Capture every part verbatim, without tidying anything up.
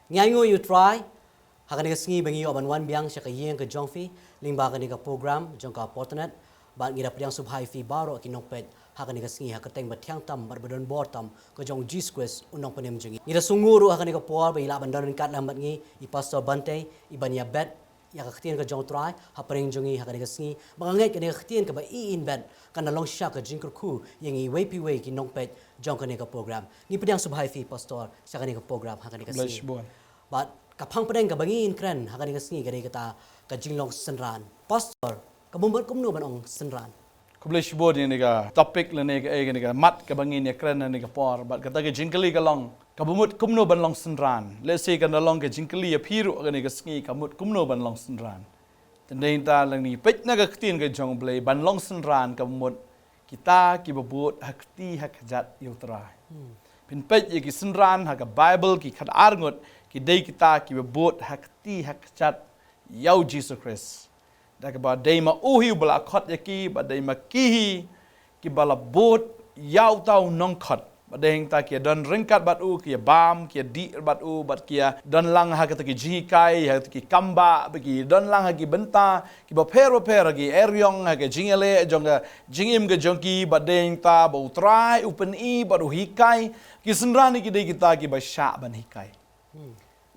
Ngi ainguh ïa u Trai ha kane ka sngi ba ngi ïoh ban wan biang sha ka ïing ka jong phi lyngba kane ka program jong ka Portnet. Bad ngi da pdiang sngewbha ïa phi baroh ki nongpeit ha kane ka sngi ha ka kyrteng ba thiang tam bad ba don bor tam ka jong u Jisu Khrist u nongpynim jong ngi. Ngi da sngewnguh ruh ha kane ka por ba i lah ban don ryngkat lem bad ngi i Pastor Bante, i ban ïabet ïa ka ktien ka jong u Trai hapdeng jong ngi ha kane ka sngi. Ba nga ngeit kane ka ktien kaba i in bet kan da long shisha ka jingkyrkhu ïa ngi iwei pa iwei ki nongpeit jong kane ka program. Ngi pdiang sngewbha ïa phi Pastor sha kane ka program ha kane ka sngi. Bad ka phang pdeng kaba ngi in kren ha kane ka sngi ka dei kata ka jinglong synran. Pastor, kaba mut kumno ban long synran? Khublei shibun ïa kane ka topic lane kaei kane ka mat kaba ngin ïa kren ha kane ka por. Bad kata ka jingkylli ka long, kaba mut kumno ban long synran? Lehse kan da long ka jingkylli ïa phi ruh ha kane ka sngi, kaba mut kumno ban long synran? Te dei ta lane peit na ka ktien ka jong u Blei, ban long synran kaba mut kita kiba bud ha kti ha kjat ïa u Trai. Phin peit ïa ki synran ha ka Baibl ki khatar ngut ki dei kita kiba bud ha kti ha kjat ïa u Jisu Khrist. Da kaba dei ma u hi uba la khot ïa ki, bad dei ma ki hi kiba la bud ïa uta u nongkhot. Bad dei hangta ki ïa don ryngkat bad u, ki ïa bam, ki ïa dih bad u, bad ki ïa don lang ha kata ki jinghikai, ha kata ki kambah, bad ki don lang ha ki bynta kiba pher bapher, ha ki eriong, ha ka jingïaleh jong ka jingim ka jong ki, bad dei hangta ba u Trai u pyni bad u hikai. Ki synran hi ki dei kita kiba shah ban hikai.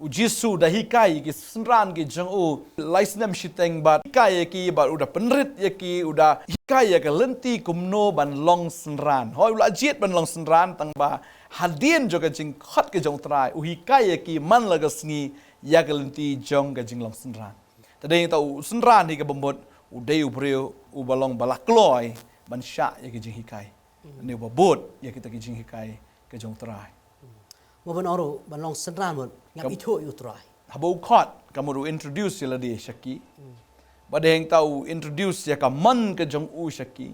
U Jisu u da hikai ïa ki synran ki jong u lai snem shiteng bad hikai ïa ki bad u da pynrit ïa ki, u da hikai ïa ka lynti kumno ban long synran. Hooid u la jied ban long synran tang ba hadien jong ka jingkhot ka jong u Trai u hikai ïa ki man la ka sngi ïa ka lynti jong ka jinglong synran. Te dei hangta u synran hi kaba mut u dei u briew uba long ba la kloi ban shah ïa ka jinghikai. Lane uba bud ïa kita ki jinghikai ka jong u Trai. Mo ban ong ruh ban long synran mut ngam ithuh ïa u Trai. Haba u khot ka mut u introduce ïa lade sha ki. Bad dei hangta u introduce ïa ka mon ka jong u sha ki.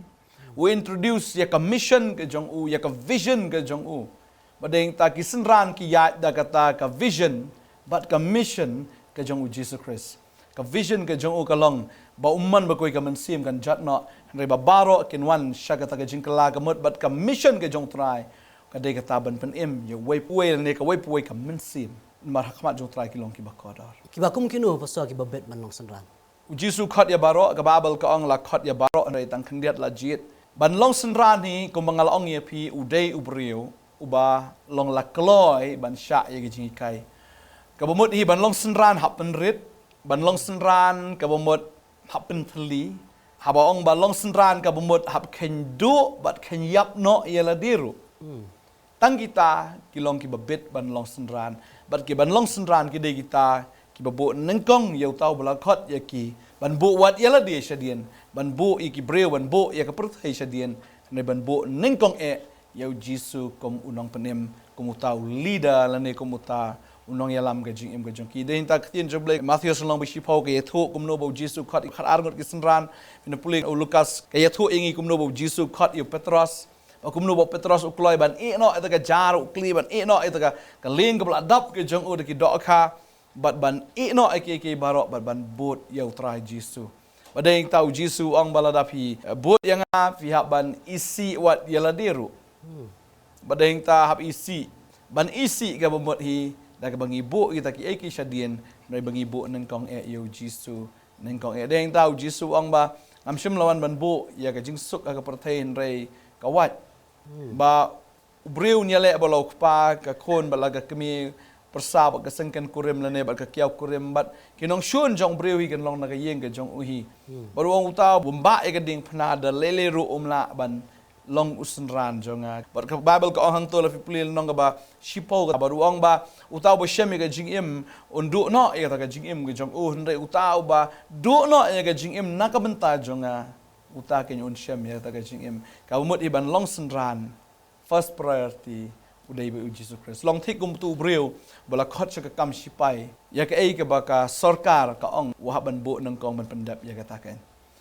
U introduce ïa ka mission ka jong u, ïa ka vision ka jong u. Bad dei hangta ki synran ki ïaid da kata ka vision bad ka mission ka jong u Jisu Khrist. Ka vision ka jong u ka long ba u mon ba kawei ka mynsiem kan jot noh, hynrei ba baroh kin wan sha kata ka jingkylla ka mut, bad ka mission ka jong u Trai ka dei kata ban pynim ïa uwei pa uwei lane kawei pa uwei ka mynsiem. Namar ha khmat jong u Trai ki long kiba kordor. Kiba kum kino Pastor kiba bit ban long synran? U Jisu u khot ïa baroh, ka Baibl ka ong la khot ïa baroh, hynrei tang khyndiat la jied. Ban long synran hi kumba nga la ong ïa phi u dei u briew uba long la kloi ban shah ïa ka jinghikai. Kaba mut hi ban long synran hap pynrit, ban long synran kaba mut hap pynthylli. Haba ong ba long synran kaba mut hap kheiñ duh bad kheiñ ïap noh ïa lade ruh. Tang kita ki long kiba bit ban long synran. Bad ki ban long synran ki dei kita kiba buh nyngkong ïa uta uba la khot ïa ki, ban buh wat ïa lade shadien, ban buh ïa ki briew, ban buh ïa ka pyrthei shadien, ne ban buh nyngkong eh ïa u Jisu kum u nongpynim, kum uta u leader lane kum uta u nongïalam ka jingim ka jong ki. Dei hangta ka ktien jong u Blei, Mathaios lynnong ba shiphew ka ïathuh kumno ba u Jisu u khot, khot ar ngut ki synran. Phin pule u Lukas ka ïathuh ïa ngi kumno ba u Jisu u khot ïa u Petros. Ba kumno ba u Petros u kloi ban ïeh noh ïa ka jar u kli, ban ïeh noh ïa ka, ka lieng kaba la dap ka jong u da ki dohkha. Bad ban ïeh noh ïa kiei kiei baroh bad ban bud ïa u Trai Jisu. Bad dei hangta u Jisu u ong ba lada phi, eh, bud ïa nga phi hap ban isih wat ïa lade ruh. Bad dei hangta hap isih. Ban isih kaba mut hi da kaba ngi buh kita kiei kiei shadien, hynrei ba ngi buh nyngkong eh ïa u Jisu nyngkong eh. Dei hangta u Jisu u ong ba ngam shym la wan ban buh ïa ka jingsuk ha ka pyrthei hynrei ka wait. Ba u briew un ïaleh bad la u kpa, ka khun bad la ka kmie, pyrsa bad ka syngken kurim lane bad ka kiaw kurim, bad ki nongshun jong u briew hi kin long na ka ïing ka jong u hi. Bad u ong uta uba ym bah ïa ka diengphna da lei lei ruh um lah ban long u synran jong nga. Bad ka Baibl ka ong hangto, la phi pule lynnong kaba shiphew, bad u ong ba uta uba shem ïa ka jingim un duh noh ïa kata ka jingim ka jong u, hynrei uta uba duh noh ïa ka jingim na ka bynta jong nga, uta keiñ un shem ïa kata ka jingim. Kaba mut hi ban long synran, first priority u dei bad u Jisu Khrist. Long thik kum utu u briew ba la khot sha ka kam shipai, ïa kaei kaba ka sorkar ka ong u hap ban buh nyngkong ban pyndep ïa kata keiñ.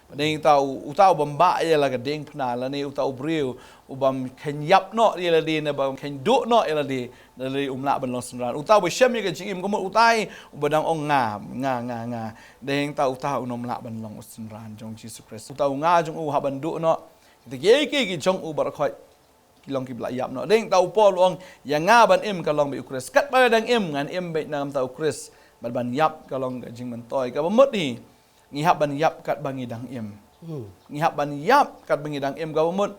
Bad dei hangta u, uta uba ym bah ïa la ka diengphna lane uta u briew uba ym kheiñ ïap noh ïa lade ne ba ym kheiñ duh noh ïa lade, lade um lah ban long synran. Uta uba shem ïa ka jingim ka mut utai uba dang ong nga, nga, nga, nga. Dei hangta uta un ym lah ban long u synran jong u Jisu Khrist. Uta u nga jong u hap ban duh noh. Kita kiei kiei ki jong u baroh khoit ki long kiba la ïap noh. Dei tang u Paul u ong, ïa nga ban im ka long beit u Khrist. Katba dang im ngan im beit namar u Khrist. Bad ban ïap ka long ka jingmyntoi. Kaba mut hi, ngi hap ban ïap katba ngi dang im. Ngi hap ban ïap katba ngi dang im, kaba mut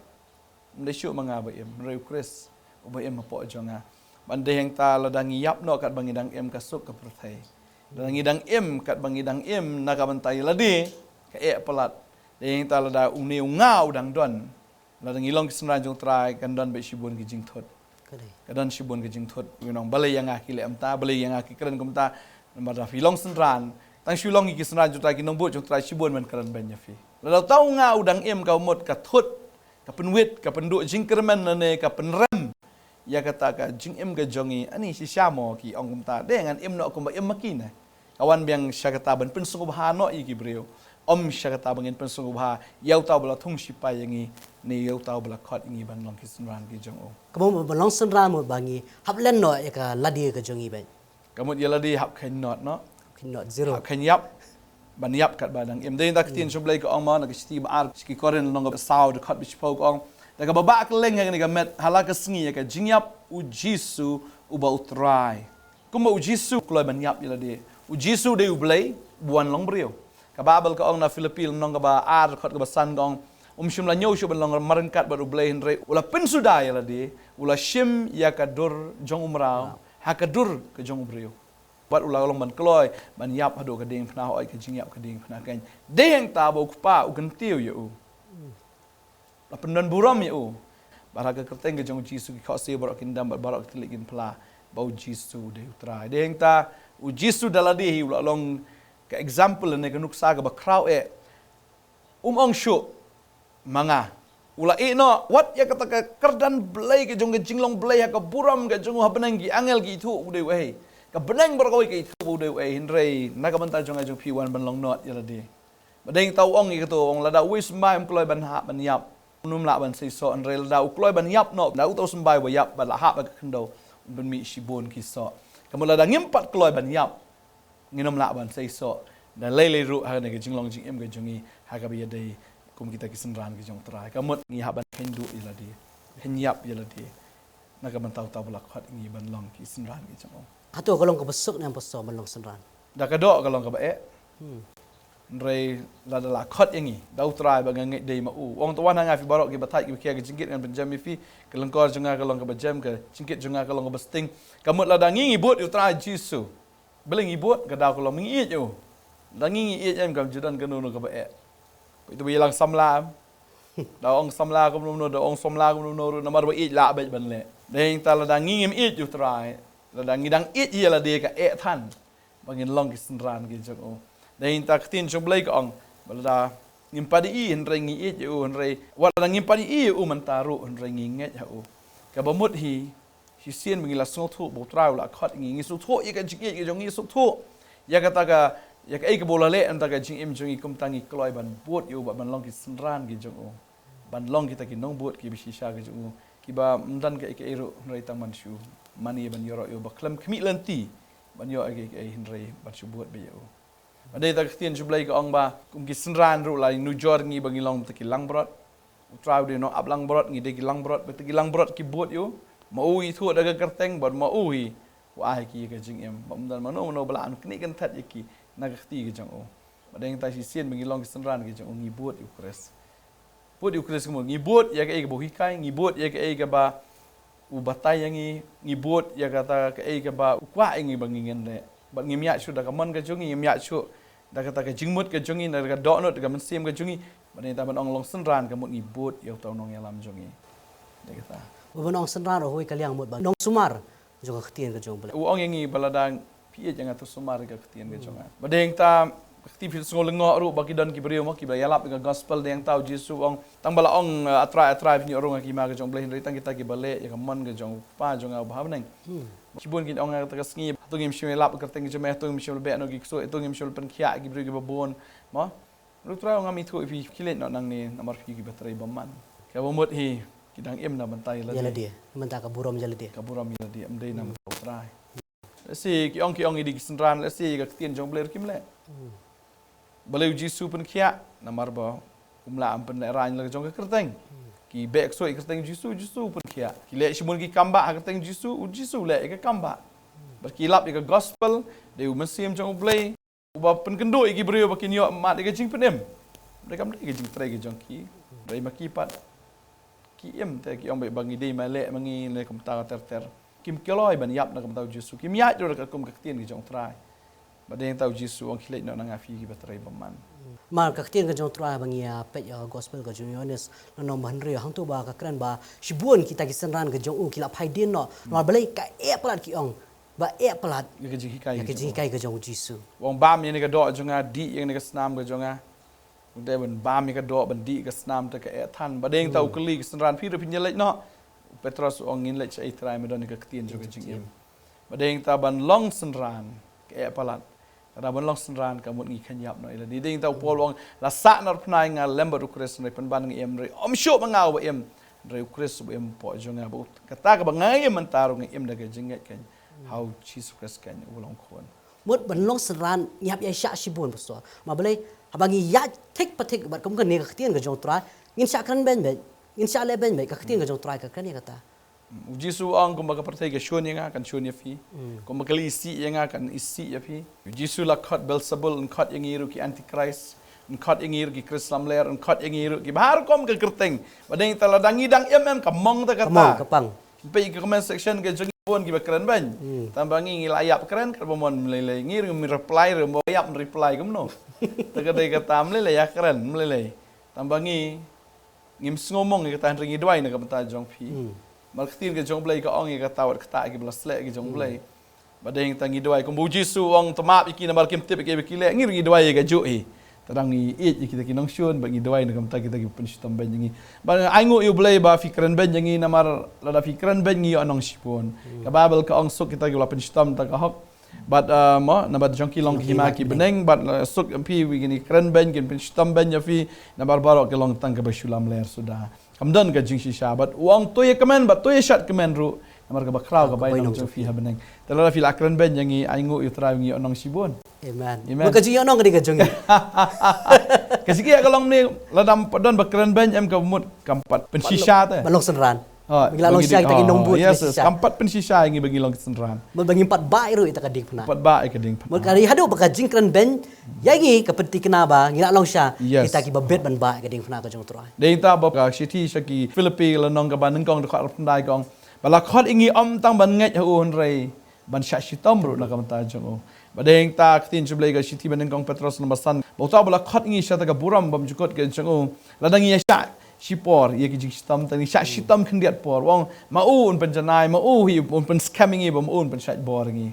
ym dei shuh ma nga ba im, hynrei u Khrist uba im hapoh jong nga. Ban dei hangta lada ngi ïap noh katba ngi dang im, ka suk ka pyrthei. Lada ngi dang im katba ngi dang im na ka bynta ïa lade, ka eh palat. Dei hangta lada une u nga u dang don. Lada ngi long ki synran jong u Trai, kan don beit shibun ki jingthut. Ka don shibun ki jingthut. Ngi ong balei ïa nga ki leh kumta, balei ïa nga ki kren kumta. Namar da phi long synran, tang shu long ki synran jong u Trai, ki nongbud jong u Trai, shibun ban kren beiñ ïa phi. Lada uta u nga u dang im, ka mut ka thut, ka pynwit, ka pynduh jingkyrmen lane ka pynrem ïa kata ka jingim ka jong ngi. Ani shisha mo ki ong kumta, dei ngan im noh kumba im ma ki ne. Ka wan biang sha kata ban pynsngewbha noh ïa ki briew. Ym sha kata ba ngin pynsngewbha ïa uta uba la thung shipai ïa ngi, ne ïa uta uba la khot ïa ngi ban long ki synran ki jong u. Ka mut ban long synran mut ba ngi hap len noh ïa ka lade ka jong ngi beit. Ka mut ïa lade hap kheiñ not noh. Kheiñ not, zero. Hap kheiñ ïap. Ban ïap katba dang im. Dei tang ka ktien jong u Blei ka ong mo, na ka shithi ba ar sha ki Korinth lynnong kaba saw, dkhot ba shiphew ka ong, da kaba bah kylleng ha kane ka met, ha la ka sngi ïa ka jingïap u Jisu uba u Trai. Kumba u Jisu u kloi ban ïap ïa lade. U Jisu u dei u Blei, ba wan long briew. Ka Baibl ka ong na Philippi lynnong kaba ar, dkhot kaba san ka ong, um shym la ñiew shuh ban long marryngkat bad u Blei, hynrei u la pynsuda ïa lade, u la shim ïa ka dur jong u mraw ha ka dur ka jong u briew. Bad u la long ban kloi ban ïap haduh ka diengphna, hooid, ka jingïap ka diengphna keiñ. Dei hangta ba u Kpa u kyntiew ïa u, la pyndon burom ïa u. Bad ha ka kyrteng ka jong u Jisu ki khohsiew baroh kin dam bad baroh ki thylliej kin phla ba u Jisu u dei u Trai. Dei hangta u Jisu da lade hi u la long ka example ne ka nuksa kaba khraw eh. Um ong shuh ma nga. U la ïeh noh wat ïa kata ka kyrdan Blei ka jong ka jinglong Blei ha ka burom ka jong u, ha bneng ki angel ki ithuh u dei uei, ka bneng baroh kawei ka ithuh u dei uei, hynrei na ka bynta jong nga jong phi u wan ban long not ïa lade. Ba dei tang u ong ïa kato, u ong lada uwei u symbai um kloi ban hap ban ïap, um lah ban sei soh, hynrei lada u kloi ban ïap noh, lada uta u symbai uba ïap bad la hap ha ka khyndew, un pynmih shibun ki soh. Ka mut lada ngim pat kloi ban ïap, ngin ym lah ban sei soh da lei lei ruh ha kane ka jinglong jingim ka jong ngi ha kaba ïadei kum kita ki synran ki jong u Trai. Ka mut ngi hap ban kheiñ duh ïa lade, kheiñ ïap ïa lade na ka bynta uta uba la khot ïa ngi ban long ki synran ki jong u. Hato ka long kaba suk ne em, Pastor, ban long synran? Da ka doh ka long kaba eh. Hmm. Hynrei lada la khot ïa ngi da u Trai ba nga ngeit dei ma u, u ong, to wan ha nga phi baroh kiba thait kiba khia, ka jingkit ngan pynjem ïa phi. Ka lyngkor jong nga ka long kaba jem, ka jingkit jong nga ka long kaba sting. Ka mut lada ngi ngi bud ïa u Trai Jisu, balei ngi bud? Ka daw ka long ngi ïeit ïa u. Da ngi ngi ïeit, em, kam ju don kano kano kaba eh. Peit to ba ïalang samla, em. Da ong samla kumno kumno, da ong samla kumno kumno ruh, namar ba ïeit lah beit ban leh. Dei hangta lada ngi ngim ïeit ïa u Trai, lada ngi dang ïeit ïa lade, ka eh than ba ngin long ki synran ki jong u. Dei hangta ka ktien jong u Blei ka ong ba lada ngim pat ïohi hynrei ngi ïeit ïa u, hynrei wat lada ngim pat ïohi ïa u mynta ruh hynrei ngi ngeit ha u. Kaba mut hi, shisien ba ngi la sngewthuh ba u Trai u la khot ïa ngi, ngi sngewthuh ïa ka jingïeit ka jong ngi, sngewthuh ïa kata ka, ïa kaei kaba u la leh na ka bynta ka jingim jong ngi, kumta ngi kloi ban bud ïa u bad ban long ki synran ki jong u, ban long kita ki nongbud kiba shisha ki jong u, kiba ym don kaei kaei ruh hynrei tang ban shu mane ban ïaroh ïa u, ba khlem khmih lynti ban ïoh ïa kaei kaei hynrei ban shu bud beit ïa u. Ba dei ta ka ktien jong u Blei ka ong ba kum ki synran ruh la nujor ngi ba ngi long ta ki langbrot. U Trai u dei u nongap langbrot, ngi dei ki langbrot, ba ta ki langbrot ki bud ïa u. Ma u ithuh da ka kyrteng bad ma u hi u ai ki ïa ka jingim. Ba ym don mano mano ba lah ban knieh kynthet ïa ki na ka kti ka jong u. Ba dei ta shisien ba ngi long ki synran ki jong u, ngi bud ïa u Khrist. Bud ïa u Khrist ka mut ngi bud ïa kaei kaba u hikai, ngi bud ïa kaei kaba u batai ïa ngi, ngi bud ïa kata kaei kaba u kwah ïa ngi ba ngin leh. Bad ngim ïaid shuh da ka mon ka jong ngi, ngim ïaid shuh da kata ka jingmut ka jong ngi, da ka dohnud, da ka mynsiem ka jong ngi. Bad ngi ta ban ong long synran ka mut ngi bud ïa uta u nongïalam jong ngi. Dei kata. Ba ban ong synran ruh ha kawei ka liang mut ba nongsumar jong ka ktien ka jong u Blei. U ong ïa ngi ba lada phi ïeit ïa nga, to sumar ïa ka ktien ka jong nga. Ba dei ta ka kti, phi sngew lyngngoh ruh ba ki don ki briew mo kiba ïalap ïa ka gospel, dei ta u Jisu u ong, tang ba la ong, eh, A Trai, A Trai, phin ïoh rung ha ka hima ka jong u Blei, hynrei tang kita kiba leh ïa ka mon ka jong u Kpa jong nga uba ha bneng. Shibun kin ong ha kata ka sngi, hato ngim shym ïalap ïa ka kyrteng ka jong me, hato ngim shym la beh noh ki ksuid, hato ngim shym la pynkhiah ïa ki briew kiba bun, mo? U Trai u ong, ngam ithuh ïa phi, khie leit noh nangne namar phi kiba trei bymman. Kaba mut hi ki dang im na bynta ïa lade. Ïa lade, na bynta ka burom ïa lade. Ka burom ïa lade, ym dei na bynta u Trai. Lehse ki ong, ki ong ïa ki dei ki synran, lehse ïa ka ktien jong u Blei ruh kim leh. Balei u Jisu pynkhiah? Namar ba um lah ban pynlehraiñ la ka jong ka kyrteng. Ki beh ksuid ha ka kyrteng Jisu, Jisu pynkhiah. Ki leh shibun ki kambah ha ka kyrteng Jisu, u Jisu leh ïa ka kambah. Bad ki lap ïa ka gospel, dei u Mynsiem jong U Blei uba pynkynduh ïa ki briew ba kin ïoh mad ïa ka jingpynim. Dei kam dei ka jingtrei ka jong ki. Dei ma ki pat ki im te ki ong ba ngi dei ma leh ma ngi ne kumta ter ter. Kim kloi ban ïap na ka bynta u Jisu. Kim ïaid ruh da katkum ka ktien ka jong u Trai. Ba dei tang u Jisu u ong khie leit noh na nga phi kiba trei bymman. Namar ka ktien ka jong u Trai ba ngi ïa peit ïa ka gospel ka jong u Ïoannis, lynnong ba hynriew, hangto ba ka kren ba shibun kita ki synran ka jong u ki la phai dien noh. Namar balei? Ka eh palat, ki ong. Ba eh palat ïa ka jinghikai, ïa ka jinghikai ka jong u Jisu. U ong bam ïa kane ka doh jong nga, dih ïa kane ka snam ka jong nga. U dei ban bam ïa ka doh, ban dih ka snam te ka eh than. Ba dei tang u kylli ki synran, phi ruh phin ïa leit noh? U Petros u ong ngin leit shaei Trai, me don ïa ka ktien jong ka jingim. Ba dei tang ban long synran ka eh palat. Lada ban long synran ka mut ngi khein ïap noh ïa lade. Dei tang u Paul u ong la sah na pyrthei nga lem bad u Khrist, hynrei pynban nga im, hynrei ym shuh ma nga uba im, hynrei u Khrist uba im hapoh jong nga. Bad kata kaba nga im mynta ruh nga im da ka jingngeit keiñ ha u Jisu Khrist keiñ uba long Khun. Mut ban long synran ngi hap ïa shah shibun, pastor. Ma balei? Haba ngi ïaid thik pa thik bad kum kane ka ktien ka jong u Trai, ngin shah kren beiñ beit, ngin shah leh beiñ beit, ka ktien ka jong u Trai ka kren ïa kata. U Jisu u ong kumba ka pyrthei ka shun ïa nga kan shun ïa phi. Kumba ka la isih ïa nga kan isih ïa phi. U Jisu la khot Beelzebul, un khot ïa ngi ruh ki antichrist, un khot ïa ngi ruh ki khrist lamler, un khot ïa ngi ruh ki bha rukom ka kyrteng. Ba dei tang lada ngi dang im em ka mong ta kata. Ka mong, ka pang. Peit ka comment section ka jong ngi bun kiba kren beiñ. Tang ba ngi ngi la ïap kren ka ba mon mlei lei. Ngi ruh ngim reply ruh, ba ïap reply kumno. Ta ka dei kata mlei lei ïa kren mlei lei. Tang ba ngi ngim sngew mong ïa kata, hynrei ngi duwai na ka bynta jong phi. Namar ka ktien ka jong U Blei ka ong ïa kata wat kata kiba la sleh ki jong U Blei. Ba dei tang ngi duwai kumba u Jisu u ong to map ïa ki namar kim tip ïa kiba ki leh, ngi ruh ngi duwai ïa kajuh hi. Tang ngi ïeit ïa kita ki nongshun, ba ngi duwai na ka bynta kita kiba pynshitom beiñ ïa ngi. Ba ainguh ïa U Blei ba phi kren beiñ ïa ngi namar lada phi kren beiñ ngi ïoh nong shibun. Ka Baibl ka ong suk kita kiba la pynshitom ta ka hok. Bad, uh, mo, namar jong ki long ki hima ki bneng, bad, uh, suk ïa phi wi kine kren beiñ, kin pynshitom beiñ ïa phi, namar baroh ki long tang kaba shu lamler suda. Kam don ka jingshisha, bad u ong to ïa kmen, bad to ïa shad kmen ruh, namar kaba khraw ka bainong jong phi ha bneng. Te lada phi la kren beiñ ïa ngi, ainguh ïa U Trai ngi ïoh nong shibun. Amen. Amen. Mut ka jingïoh nong ka dei ka jong ngi. Ka jingïoh ka long ne, lada ym pat don ba kren beiñ em ka mut kam pat pynshisha te. Ba long synran. Ba ngi la long shisha kita ki nongbud. Yes, kam pat pynshisha ïa ngi ba ngi long ki synran. Mut ba ngim pat bah ruh ïa ta ka diengphna. Pat bah ïa ka diengphna. Mut ka dei haduh ba ka jingkren beiñ ïa ngi ka pynthikna ba ngi la long shisha kita kiba bit ban bah ïa ka diengphna ka jong U Trai. Dei ta ba ka shithi sha ki Philippi lynnong kaba nyngkong dkhot arphew khyndai ka ong ba la khot ïa ngi ym tang ban ngeit ha u hynrei ban shah shitom ruh na ka bynta jong u. Ba dei ta ka ktien jong U Blei ka shithi ba nyngkong Petros lynnong ba san. Ba uta uba la khot ïa ngi sha ta ka burom bymjukut ka jong u. Lada ngi ïa shah shipor ïa ki jingshitom, tang ngi shah shitom khyndiat por. U ong ma u un pynjanai, ma u hi un pynskhem ïa ngi, ba ma u un pynshait bor ïa ngi.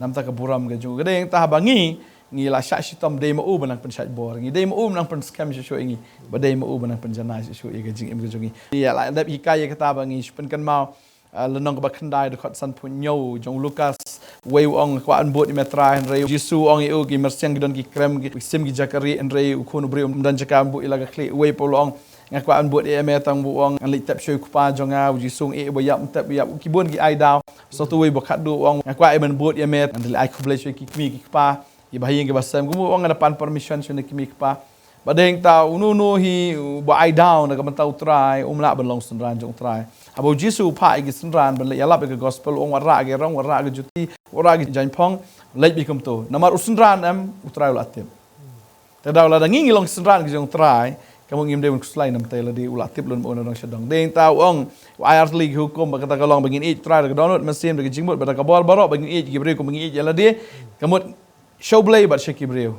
Namar ta ka burom ka jong u. Ka dei ta ba ngi ngi la shah shitom, dei ma u ba nang pynshait bor ïa ngi. Dei ma u ba nang pynskhem shuh shuh ïa ngi. Ba dei ma u ba nang pynjanai shuh shuh ïa ka jingim ka jong ngi. Ïa la dep hikai ïa kata ba ngi shu pynkynmaw. Ah, lynnong kaba khyndai dkhot sanphew hynñiew jong u Lukas. Uwei u ong nga kwah ban bud ïa me Trai, hynrei u Jisu u ong ïa u ki mynsiem ki don ki krem, ki sim ki jaka rieh, hynrei u Khun u briew um don jaka ban bud ïa la ka khlieh. Uwei pat u ong nga kwah ban bud ïa me, tang ba u ong ngan leit tep shuwa u kpa jong nga. U Jisu u ong eh, uba ïap un tep, ïap. Ki bun ki ai daw. Sa uwei ba khatduh u ong nga kwah ban bud ïa me, ngan leit ai khublei shuwa ki kmie ki kpa. Ki ba ha ïing ki ba sem, kumba u ong nga da pan permission sha ki kmie ki kpa. Ba dei ta uno uno hi uba ai daw na ka bynta u Trai, um lah ban long synran jong u Trai. Haba u Jisu u phah ïa ki synran ban leit ïalap ïa ka gospel, u ong wat rah ïa ki rong, wat rah ïa ki juti, wat rah ïa ki jaiñphong, leit beit kumto. Namar u synran em, u Trai u la tip. Te da lada ngi ngi long synran ka jong u Trai, ka mut ngim dei ban khuslai namar te lade u la tip lun ba u na dong sha dong. Dei ta u ong u ai artylli ki hukum, ba kata ka long ba ngin ïeit u Trai da ka dohnud mynsiem, da ka jingmut bad da ka bor baroh, ba ngin ïeit ki briew kumba ngi ïeit ïa lade. Ka mut sha U Blei bad sha ki briew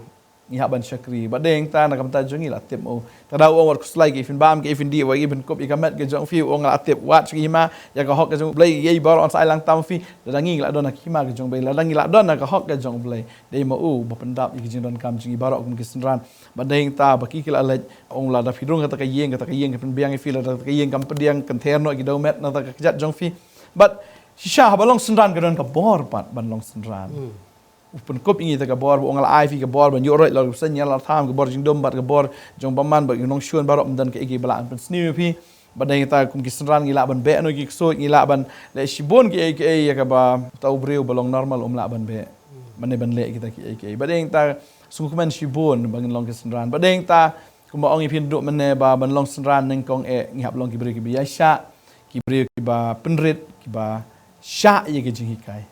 ngi hap ban shakri. Bad dei ta na ka bynta jong ngi la tip ma u. Te da u ong wat khuslai, kaei phin bam, kaei phin dih, wat kaei phin kup ïa ka met ka jong phi, u ong la tip, wad sha ki hima ïa ka hok ka jong U Blei, ïa baroh yn sa ai lang tam phi. Lada ngi ngi la don ha ka hima ka jong U Blei, lada ngi la don ha ka hok ka jong U Blei, dei ma u ba pyndap ïa ki jingdonkam jong ngi baroh kum ki synran. Bad dei ta ba ki ki la leit, u ong lada phi rung ha kata ka ïing, kata ka ïing ka pynbiang ïa phi, lada kata ka ïing kam pdiang, kynther noh ki dewmet na kata ka kjat jong phi. Bad shisha haba long synran ka don ka bor pat ban long synran. U pynkup ïa ngi ta ka bor, ba u ong la ai phi ka bor ban ïuh roit la u seng ïa la tham, ka bor jingdum bad ka bor jong bymman, bad ki nongshun baroh, ym don kaei kaei ba lah ban pynsniew ïa phi. Bad dei ta kum ki synran ngi lah ban beh noh ki ksuid, ngi lah ban leh shibun kiei kiei ïa kaba uta u briew ba long normal um lah ban beh. Ban dei ban leh kita kiei kiei. Bad dei ta sngewkmen shibun ba ngin long ki synran. Bad dei ta Kumba ong ïa phi naduh mynne ba ban long synran nyngkong eh ngi hap long ki briew kiba ïaishah, ki briew kiba pynrit, kiba shah ïa ki jinghikai.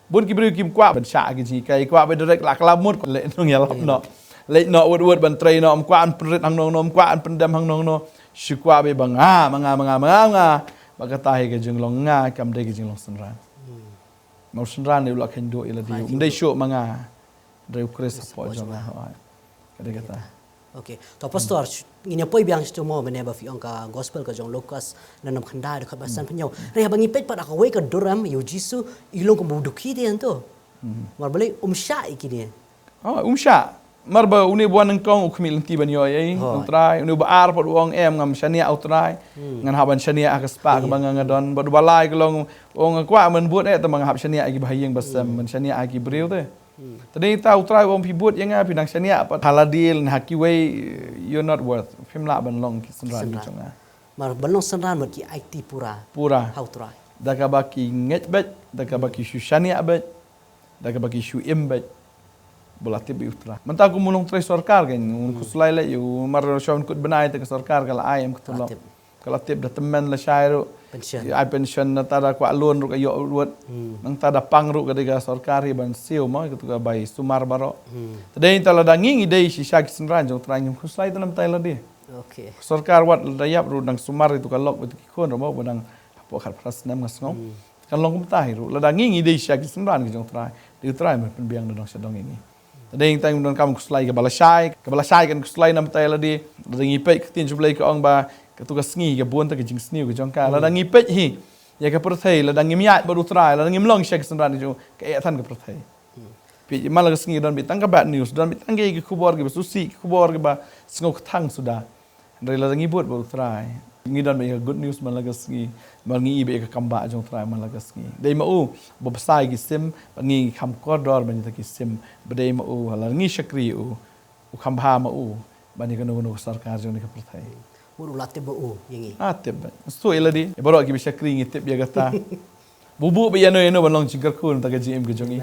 Bun ki briew kim kwah ban shah ïa ki jinghikai, kwah ba direct la ka la mut leh nongïalap noh. Leh noh wut wut ban trei noh, ym kwah ban pynrit hangno hangno, ym kwah ban pyndem hangno hangno. Shu kwah ba nga, ma nga, ma nga, ma nga, ma nga. Ba kata hi ka jinglong nga, kam dei ka jinglong synran. Mo synran ne u la kheiñ duh ïa lade. Ym dei shuh ma nga. Dei u Khrist hapoh jong nga. Ka dei kata. Okay. To pastor, ngin ïa poi biang shuh mo mynne ba phi ong ka gospel ka jong Lukas, lynnong khyndai dkhot ba sanphew hynñiew. Hynrei haba ngi peit pat ha kawei ka dur em, ïa u Jisu i long kum u dukhi te ïa to. Namar balei um shah ïa kine. Oh, um shah. Namar ba une ba wan nyngkong u khmih lynti ban ïoh ei, u Trai, une ba ar pat u ong em ngam shaniah u Trai. Ngan hap ban shaniah ha ka spah kaba nga nga don. Bad uba lai ka long u ong nga kwah ban bud eh tang ba nga hap shaniah ïa kiba ha ïing ba sem, ban shaniah ha ki briew te. Te dei ta u Trai u ong phi bud ïa nga phi nang shaniah pat ha lade lane ha kiwei, you're not worth. Phim lah ban long ki synran ki jong nga. Namar ban long synran mut ki aiti pura. Pura. Ha u Trai. Da kaba ki ngeit beit, da kaba ki shu shaniah beit, da kaba ki shu im beit. Ba la tip ïa u Trai. Mynta kum u nongtrei sorkar kein, un khuslai leh ïa u, namar shuwa ban kut bnai te ka sorkar ka la ai em ka tulop. Ka la tip da tymmen lashai ruh. Ai pension, nangta da kwah loan ruh ka ïoh ruh. Nangta da pang ruh ka dei ka sorkar hi ban siew mo, katu ka bai sumar baroh. Te dei nangta lada ngi ngi dei shisha ki synran jong u Trai ngim khuslai te namar tai lade. Okay. Sorkar wat lada ïap ruh dang sumar ïa tu ka lok ïa tu ki khun ruh mo, ba dang hapoh khatphra snem nga sngew. Kan long kumta hi ruh. Lada ngi ngi dei shisha ki synran ki jong u Trai. Dei u Trai ban pynbiang da dong sha dong ïa ngi. Te dei tang don kam khuslai kaba lashai, kaba lashai kan khuslai namar tai lade. Lada ngi peit ka ktien jong u Blei ka ong ba katu ka sngi ka bun ta ka jingsniew ka jong ka. Lada ngi peit hi ïa ka pyrthei, lada ngim ïaid bad u Trai, lada ngim long shisha ki synran ki jong u, ka eh than ka pyrthei. Peit man la ka sngi don beit tang ka bad news, don beit tang ki khubor kiba sngewsih, ki khubor kiba sngewkthang suda. Hynrei lada ngi bud bad u Trai, ngi don beit ka good news man la ka sngi, namar ngi i beit ka kam ba jong u Trai man la ka sngi. Dei ma u ba bsa ïa ki sim, ba ngi kham kordor ban ïa ta ki sim, ba dei ma u, lada ngi shakri u, u kham bha ma u ban ïa kano kano ka sorkar jong kane ka pyrthei. Mut u la tip ma u ïa ngi. Ah, tip beit. Sngewthuh ïa lade, ïa baroh kiba shakri ngi tip ïa kata. Buh buh beit ïano ïano ban long jingkyrkhu na ka bynta ka jingim ka jong ngi.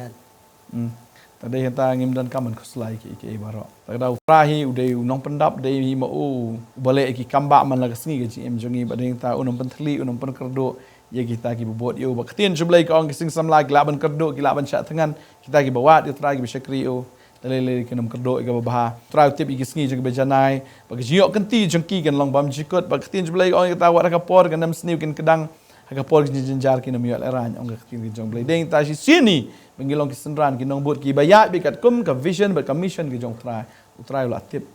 Te dei hangta ngim donkam ban khuslai kiei kiei baroh. Te ka da u Trai hi u dei u nongpyndap, dei hi ma u uba leh ïa ki kam ba man la ka sngi ka jingim jong ngi, bad dei hangta un ym pynthylli, un ym pynkyrduh ïa kita kiba bud ïa u. Bad ka ktien jong u Blei ka ong ki sing samla ki lah ban kyrduh, ki lah ban shah thngan, kita kiba wad ïa u Trai kiba shakri ïa u. Te lei lei kin ym kyrduh ïa kaba bha. U Trai u tip ïa ki sngi jong kiba janai. Bad ka jingïoh kynti jong ki kan long bymjukut. Bad ka ktien jong u Blei ka ong ïa kata wat ha ka por ka nemsniew kin kdang, ha ka por ka jingjynjar kin ym ïoh lehraiñ, ong ka ktien ka jong u Blei. Dei hangta shisien hi ba ngi long ki synran ki nongbud kiba ïaid beit katkum ka vision bad ka mission ka jong u Trai. U Trai u la tip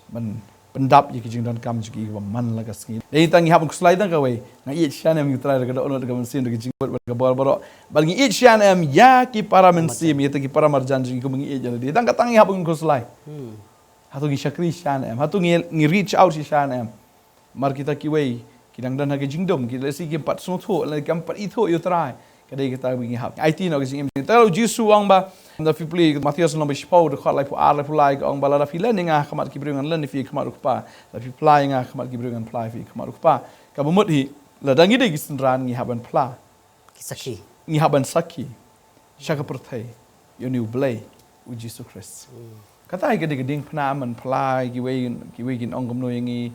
ban pyndap ïa ki jingdonkam jong ki kiba man la ka sngi. Dei hangta ngi hap ban khuslai tang kawei. Nga ïeit shisha ne em ïa u Trai da ka dohnud, da ka mynsiem, da ka jingbud bad ka bor baroh. Bad ngi ïeit shisha ne em ïa ki para mynsiem, ïa kita ki para marjan jong ngi kumba ngi ïeit ïa lade. Tang kata ngi hap ban khuslai. Hato ngi shakri shisha ne em? Hato ngi, ngi reach out shisha ne em? Namar kita kiwei ki dang don ha ka jingdum, ki lehse kim pat sngewthuh, lane kim pat ithuh ïa u Trai. Ka dei kata ba ngi hap aiti noh ka jingim. Te u Jisu u ong ba, lada phi plie Mathaios lynnong ba shiphew dkhot laiphew ar laiphew lai ka ong ba lada phi len ïa nga ha khmat ki briew ngan len ïa phi ha khmat u Kpa. Lada phi phla ïa nga ha khmat ki briew ngan phla ïa phi ha khmat u Kpa. Kaba mut hi, lada ngi dei ki synran ngi hap ban phla. Ki sakhi. Ngi hap ban sakhi sha ka pyrthei ïa une u Blei u Jisu Khrist. Kata hi ka dei ka diengphna, ym ban phla ïa kiwei, kiwei kin ong kumno ïa ngi,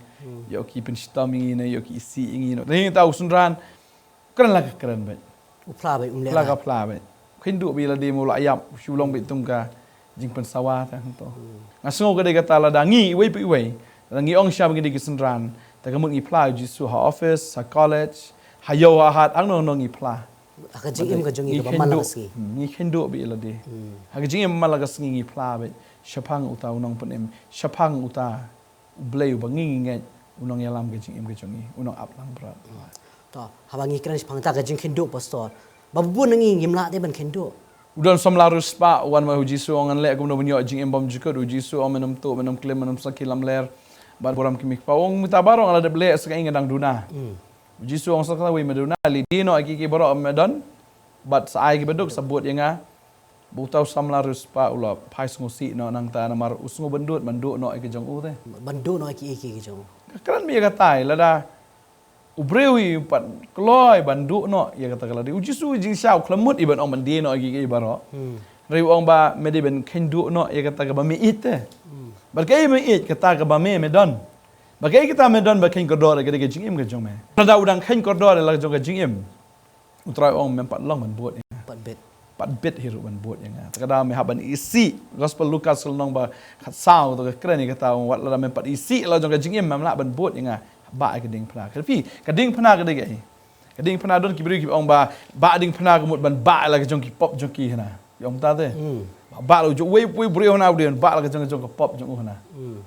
ïoh ki pynshitom ïa ngi ne ïoh ki isih ïa ngi. Te hangta u synran u kren la ka kren beit. U phla beit, um leh. Phla ka phla beit. Kheiñ duh beit ïa lade mo, u la ïap, u shu long beit kum ka jingpynsawa te hangto. Nga sngew ka dei kata lada ngi iwei pa iwei, lada ngi ong shisha ba ngi dei ki synran, te ka mut ngi phla ïa u Jisu ha office, ha college, ha ïew ha hat, hangno hangno ngi phla. Ha ka jingim ka jong ngi kaba man la ka sngi. Ngi kheiñ duh beit ïa lade. Ha ka jingim man la ka sngi ngi phla beit shaphang uta u Nongpynim, shaphang uta u Blei uba ngi ngi ngeit, u Nongïalam ka jingim ka jong ngi, u Nongap Langbrot. To, haba ngi kren shaphang kata ka jingkheiñ duh, Pastor, ba bun na ngi ngim lah te ban kheiñ duh. U don samla riewspah u wan ma u Jisu, u ong ngan leh kumno ban ïoh jingim bymjukut. U Jisu u ong men ym tuh, men ym klim, men ym sakhi lamler bad burom ki kmie ki kpa. U ong kita baroh nga la dep leh, sa kaei nga dang duna? U Jisu u ong sa kawei, me duna, leit die noh ïa kiei kiei baroh me don bad sa ai kiba duk, sa bud ïa nga. Bad uta u samla riewspah u la phai sngewsih noh nangta namar u sngew byndut ban duh noh ïa ka jong u te. Ban duh noh ïa kiei kiei ki jong u. Ka kren beit ïa kata, lada u briew hi u pat kloi ban duh noh ïa kata ka lade. U Jisu jingshisha u khlem mut hi ban ong ban die noh ïa kiei kiei baroh. Hynrei u ong ba me dei ban kheiñ duh noh ïa kata kaba me ïeit te. Bad kaei me ïeit, kata kaba me me don. Bad kaei kata me don ba kheiñ kordor ïa ka dei ka jingim ka jong me. Lada u dang kheiñ kordor ïa la ka jong ka jingim, U Trai u ong mem pat long ban bud ïa nga. Pat bit. Pat bit hi ruh ban bud ïa nga. Te ka daw me hap ban isih. Gospel Lukas ka lynnong ba khatsaw to ka kren ïa kata, u ong wat lada mem pat isih la jong ka jingim, mem lah ban bud ïa nga. Bah ïa ka diengphna. Ka phi, ka diengphna ka dei kaei? Ka diengphna, don ki briew kiba ong ba bah diengphna ka mut ban bah ïa la ka jong ki pop jong ki hana. Ki ong ta te. Hmm. Bah la u jong uwei uwei u briew hana, u dei ban bah la ka jong ka jong ka pop jong u hana. Hmm.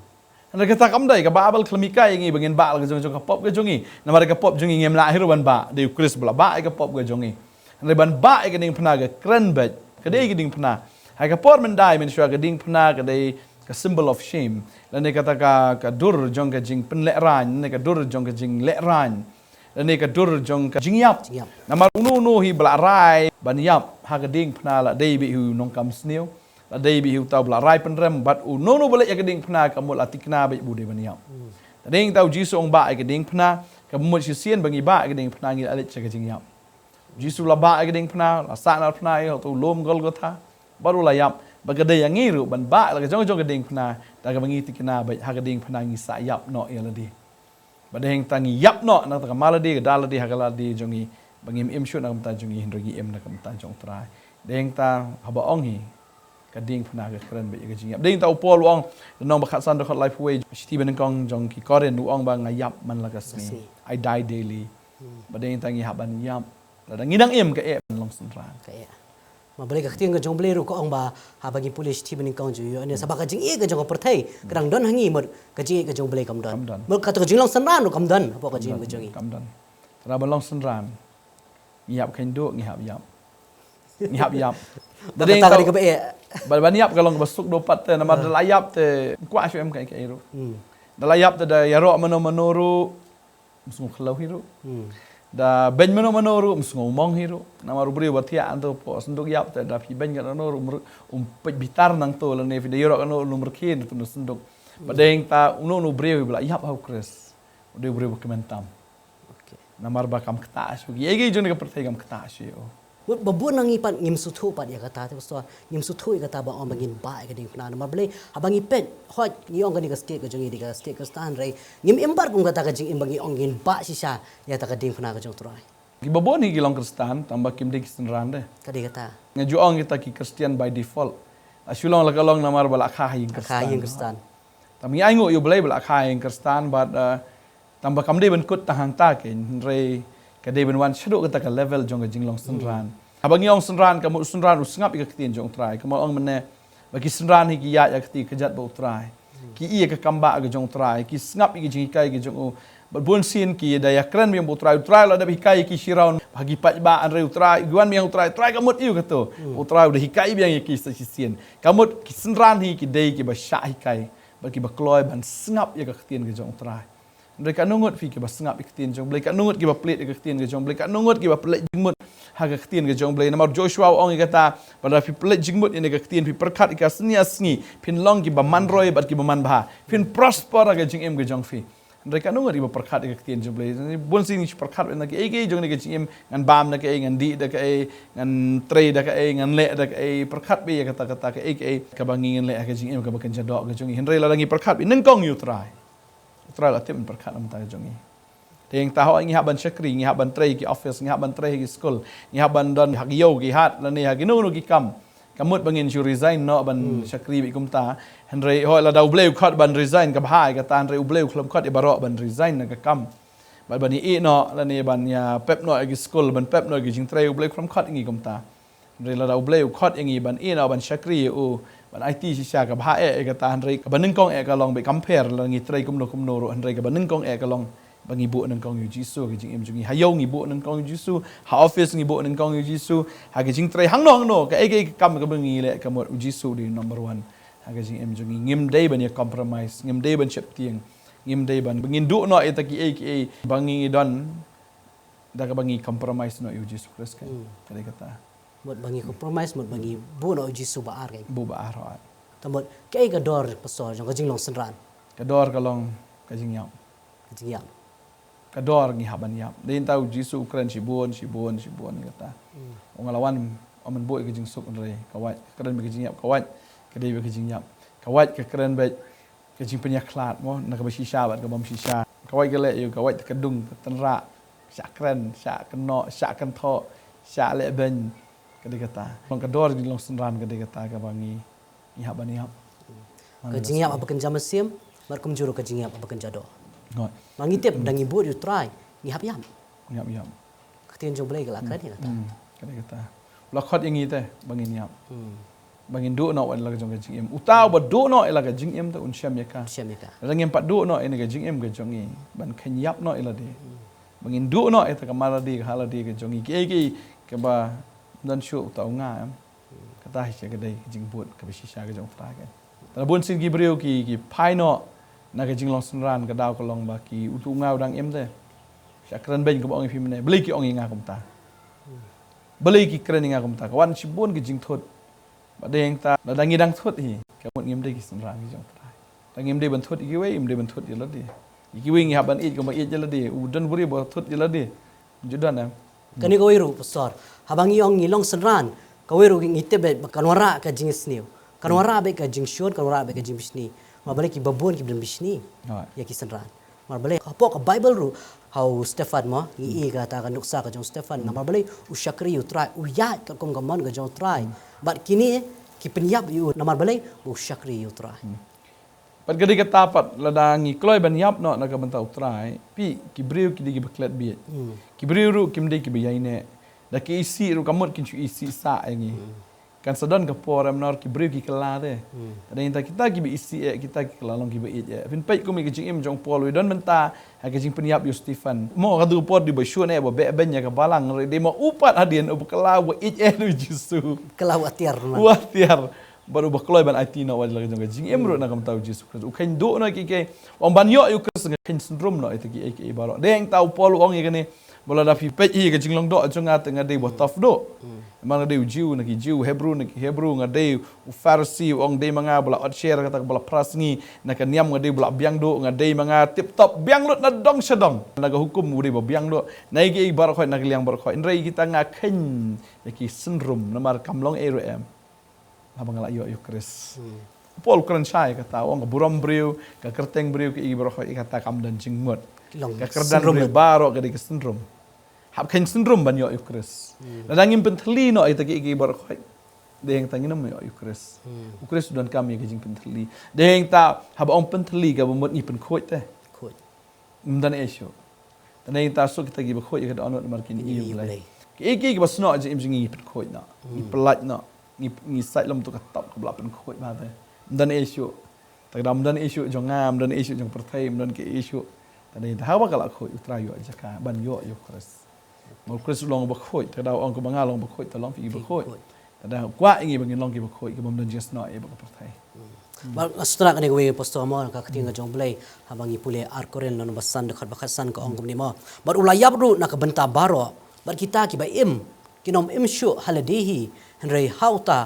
Hynrei kata kam dei, ka Baibl kam hikai ïa ngi ba ngin bah la ka jong ka jong ka pop ka jong ngi. Namar ka pop jong ngi ngim lah hi ruh ban bah, dei U Khrist ba la bah ïa ka pop ka jong ngi. Hynrei ban bah ïa ka diengphna ka kren beit, ka dei ka diengphna. Ha ka por myndai mynshuwa ka diengphna ka dei ka symbol of shame. Lane kata ka, ka dur jong ka jingpynlehraiñ, lane ka dur jong ka jinglehraiñ. Lane ka dur jong ka jingïap. Jingïap. Namar uno uno hi ba la rai ban ïap ha ka diengphna la dei beit hi u nongkam sniew. La dei beit hi uta ba la rai pynrem, bad uno uno ba leit ïa ka diengphna ka mut la thikna beit ba u dei ban ïap. Hmm. Te dei tang u Jisu u ong bah ïa ka diengphna, ka mut shisien ba ngi bah ïa ka diengphna ngi la leit sha ka jingïap. U Jisu la bah ïa ka diengphna, la sahnarphna ïa u ha uta u lum Golgotha. Bad u la ïap, bad ka dei ïa ngi ruh ban bah la ka jong ka jong ka diengphna, da kaba ngi thikna beit ha ka diengphna ngi sah ïap noh ïa lade. Ba dei tang ngi ïap noh na kata ka mala de, ka da lade, ha ka lade jong ngi, ba ngim im shuh na ka bynta jong ngi, hynrei ngi im na ka bynta jong U Trai. Dei tang haba ong hi ka diengphna ka kren beit ïa ka jingïap. Dei tang u Paul u ong, lynnong ba khatsan dkhot laiphew wei, shithi ba nyngkong jong ki Korinth, u ong ba nga ïap man la ka sngi. Ka sngi. I die daily. Hmm. Ba dei tang ngi hap ban ïap. Lada ngi dang im, kaei ban long synran. Kaei. Namar balei ka ktien ka jong U Blei ruh ka ong ba, haba ngi pule shithi ba nyngkong jong u Ïoannis, haba ka jingïeit ka jong ka pyrthei ka dang don ha ngi, mut ka jingïeit ka jong U Blei kam don. Kam don. Mut kata ka jinglong synran ruh kam don hapoh ka jingim ka jong ngi. Kam don. Te haba long synran, ngi hap kheiñ duh, ngi hap ïap. Ngi hap ïap. Ba dei kata tang ka dei kaba eh. Ba, ban ïap ka long kaba suk duh pat te, namar da la ïap te, kwah shuh em kaei kaei ruh. Hmm. Da la ïap te da ïaroh mano mano ruh, ym sngew khlaw hi ruh. Hmm. Da beiñ mano mano ruh, ym sngew mong hi ruh. Namar u briew ba thiah hangto hapoh synduk ïap te, da phi beiñ kano kano ruh, um peit bitar nangto, lane phi da ïaroh kano lum rkhie hangto na synduk. Ba dei tang uno uno u briew ba la ïap ha U Khrist, u dei u briew ba kmen tam. Okay. Namar ba kam ktah shuh, kiei kiei jong kane ka pyrthei kam ktah shuh ïa u. Mut ba bun na ngi pat ngim sngewthuh pat ïa kata te, pastor, ngim sngewthuh ïa kata ba ong ba ngin bah ïa ka diengphna. Namar balei, haba ngi peit, hooid, ngi ong kane ka state ka jong ngi dei ka state Khristan, hynrei ngim im pat kum kata ka jingim ba ngi ong ngin bah shisha ïa kata ka diengphna ka jong U Trai. Kiba bun hi ki long Khristan, tangba kim dei ki synran de. Ka dei kata. Nga ju ong kita ki Christian by default. La shu long la ka long namar ba la kha ha ïing Khristan. La kha ha ïing Khristan. Tangba ngi ainguh ïa U Blei ba la kha ha ïing Khristan, bad, eh, tangba kam dei ban kut tang hangta kein, hynrei ka dei ban wan shaduh kata ka level jong ka jinglong synran. Hmm. Haba ngi ong synran, ka mut u synran u sngap ïa ka ktien jong U Trai. Kumba ong mynne, ba ki synran hi ki ïaid ïa ka kti kjat bad U Trai. Hmm. Ki ïohi ïa ka kam bah ka jong U Trai, ki sngap ïa ka jinghikai ka jong u. Bad bun sien ki da ïakren biang bad U Trai, U Trai u la dep hikai ïa ki shiraun ha ki paidbah, hynrei U Trai, ki wan biang U Trai, U Trai ka mut aiu kato. Hmm. U Trai u da hikai biang ïa ki sa shisien. Ka mut ki synran hi ki dei kiba shah hikai bad kiba kloi ban sngap ïa ka ktien ka jong U Trai. Hynrei katno ngut phi kiba sngap ïa ka ktien jong U Blei, katno ngut kiba plie ïa ka ktien ka jong U Blei, katno ngut kiba pynleit jingmut ha ka ktien ka jong U Blei. Namar Joshua u ong ïa kata, ba lada phi pynleit jingmut ïa kane ka ktien, phi pyrkhat ïa ka sngi ar sngi, phin long kiba man roi bad kiba man bha. Phin prosper ha ka jingim ka jong phi. Hynrei katno ngut kiba pyrkhat ïa ka ktien jong U Blei. Bun sien ngi pyrkhat ïa kane ka, eh, ka jong kane ka jingim, ngan bam da kaei, ngan dih da kaei, ngan trei da kaei, ngan leh da kaei, pyrkhat beit ïa kata kata kaei kaei kaba ngi ngan leh ha ka jingim kaba kynja doh ka jong ngi. Hynrei lada ngi pyrkhat beit nyngkong ïa U Trai, U Trai u la tip ban pyrkhat na ka bynta ka jong ngi. Te hangta hooid ngi hap ban shakri, ngi hap ban trei ha ki office, ngi hap ban trei ha ki skul, ngi hap ban don ha ki ïew ki hat, lane ha kino kino ki kam. Ka mut ba ngin shu resign noh ban, hmm, shakri beit kumta. Hynrei hooid lada U Blei u khot ban resign ka bha ïa kata, hynrei U Blei u khlem khot ïa baroh ban resign na ka kam. Bad ban ïa ïeh noh, lane ban ïa pep noh ïa ki skul, ban pep noh ïa ki jingtrei, U Blei u khlem khot ïa ngi kumta. Hynrei lada U Blei u khot ïa ngi ban ïeh noh ban shakri ïa u, ban aiti shisha, ka bha eh ïa kata, hynrei kaba nyngkong eh ka long, beit kam pher lada ngi trei kumno kumno ruh, hynrei kaba nyngkong eh ka long ba ngi buh nyngkong ïa U Jisu ha ka jingim jong ngi. Ha ïew ngi buh nyngkong ïa U Jisu, ha office ngi buh nyngkong ïa U Jisu, ha ka jingtrei hangno hangno, kaei kaei ka kam kaba ngi leh, ka mut U Jisu u dei number one ha ka jingim jong ngi. Ngim dei ban ïa compromise, ngim dei ban sheptieng, ngim dei ban, ba ngin duh noh ïa kita kiei kiei ba ngi don da kaba ngi compromise noh ïa U Jisu Khrist, kan. Hmm. Ka dei kata. Mut ba ngi compromise, mut ba ngi buh noh U Jisu ba ar, kan. Buh ba ar, hooid. Te mut kaei ka dor, pastor, jong ka jinglong synran? Ka dor ka long ka jingïap. Ka jingïap. Ka dor ngi hap ban ïap. Dei tang U Jisu u kren shibun shibun shibun ïa kata. Hmm. U ong la wan ym ban buh ïa ka jingsuk, hynrei ka wait, ka kren beit ka jingïap, ka wait ka dei beit ka jingïap. Ka wait ka kren beit ka jingpynïakhlad mo, na kaba shisha bad ka bym shisha. Ka wait ka leh ïa u, ka wait ka dung, ka tynrah, shah kren, shah kynnoh, shah kynthoh, shah leh beiñ, ka dei kata. Long ka dor jong ki long synran ka dei kata kaba ngi, ngi hap ban ïap. Ka jingïap haba kynja mynsiem, bad kumjuh ruh ka jingïap haba kynja doh. Ngot. Ma ngi tip, da ngi bud ïa u Trai, ngi hap ïap. Ngi hap ïap. Ka ktien jong U Blei ka la kren ïa kata. Hmm, ka dei kata. U la khot ïa ngi te, ba ngin ïap. Hmm. Ba ngin duh noh ïa la ka jong ka jingim. Uta uba duh noh ïa la ka jingim te un shem ïa ka. Shem ïa ka. Lada ngim pat duh noh ïa ka jingim ka jong ngi, ban kheiñ ïap noh ïa lade. Hmm. Ba ngin duh noh ïa ta ka mar lade, ka ha lade ka jong ngi. Kiei kiei kaba ym don shuh uta u nga em. Kata hi ka dei ka jingbud kaba shisha ka jong U Trai ka. Te bun sien ki briew ki, ki phai noh na ka jinglong synran, ka daw ka long ba ki, utu u nga u dang im te. Shah kren beiñ, kaba ong ïa phi mynne. Balei ki ong ïa nga kumta? Balei ki kren ïa nga kumta? Ka wan shibun ki jingthut. Bad dei hangta, lada ngi dang thut hi, ka mut ngim dei ki synran ki jong U Trai. Lada ngim dei ban thut ïa kiwei, ngim dei ban thut ïa lade. Ïa kiwei ngi hap ban ïeit kumba ïeit ïa lade. U don u briew ba thut ïa lade. Ju don em. Kane kawei ruh, Pastor. Haba ngi ong ngi long synran, kawei ruh ngi tip beit ba kan wanrah ka jingsniew. Kan wanrah beit ka jingshun, kan wanrah beit ka jingbishni. Namar balei kiba bun kiba don bishni. Right. Ïa ki synran. Namar balei hapoh ka Bible ruh, ha u Stephan mo, ngi i kata ka nuksa ka jong u Stephan. Hmm. Namar balei u shakri ïa U Trai, u ïaid katkum ka mon ka jong U Trai. Hmm. Bad kine ki pynïap ïa u, namar balei u shakri ïa U Trai. Hmm. Bad ka dei kata pat, lada ngi kloi ban ïap noh na ka bynta U Trai, phi, ki briew ki dei kiba klet bieit. Hmm. Ki briew ruh kim dei kiba ïaineh. Da ki isih ruh ka mut kin shu isih sah ïa ngi. Hmm. Kan sa don ka por em nor ki briew ki kylla te. Hmm. Te dei kita kiba isih eh, kita ki kylla long kiba ïeit eh. Phin peit kum ïa ka jingim jong u Paul, u don mynta ha ka jingpynïap ïa u Stephan. Mo ka tu por dei ba shun eh, ba beh beiñ ïa ka balang, hynrei dei ma u pat hadien uba kylla, uba ïeit eh ïa u Jisu. Kylla u atiar man. U atiar. Bad uba kloi ban aiti noh wat la ka jong ka jingim ruh na ka bynta u Jisu Khrist. U kheiñ duh noh kiei kiei. Ong ban ïoh ïa u Khrist nga kheiñ syndrome noh ïa kiei kiei baroh. Dei hangta u Paul u ong ïa kane. Ba lada phi peit hi ka jinglong doh jong nga te nga dei ba tough duh. Hmm. Namar nga dei u Jiw na ki Jiw, Hebru na ki Hebru, nga dei u Pharisi, u ong dei ma nga ba la ot sher kata ba la phra sngi, na ka niam nga dei ba la biang duh, nga dei ma nga tip top biang lut na dong sha dong. Na ka hukum u dei ba biang duh. Na ki ei baroh khoit, na ka liang baroh khoit. Hynrei kita nga kheiñ ïa ki syndrome namar kam long ei ruh em. Haba nga la ïoh ïa u Khrist. Hmm. Paul u kren shai kata, u ong ka burom briew, ka kyrteng briew, ka ei baroh khoit kata kam don jingmut. Long ka kyrdan syndrome briew baroh ka dei ka syndrome. Hap kheiñ syndrome ban ïoh ïa u Khrist. Hmm. Lada ngim pynthylli noh ïa kita ki ei baroh khoit. Dei hangta ngin ym ïoh ïa u Khrist. Hmm. U Khrist u donkam ïa ka jingpynthylli. Dei hangta haba ong pynthylli kaba mut ngi pynkhuid te. Khuid. Ym don ei shuh. Te nangta suk kita kiba khuid ïa ka dohnud namar kin ïohi ïa U Blei. Kiei kiei kiba snoh jingim jong ngi ngi pynkhuid noh. Ngi pyllait noh. Ngi, ngi sait lem tu ka top kaba la pynkhuid bha te. Ym don ei shuh. Te ka dei ym don ei shuh jong nga, ym don ei shuh jong pyrthei, ym don kiei shuh. Te nangta haba ka la khuid U Trai ïoh jaka ban ïoh ïa u Khrist. Ma u Khrist u long uba khuid, te ka dei ong kaba nga long uba khuid, te long phi kiba khuid. Te da kwah ïa ngi ba ngin long kiba khuid, kiba ym don jingsnoh ïa ba ka pyrthei. Hmm. Bad nga sngewthuh kane kawei Pastor mo ka ktien ka jong U Blei, haba ngi pule ar Korinth lynnong ba san dkhot ba khatsan ka ong kumne mo. Bad u la ïap ruh na ka bynta baroh, bad kita kiba im, kin ym im shuh ha lade hi, hynrei ha uta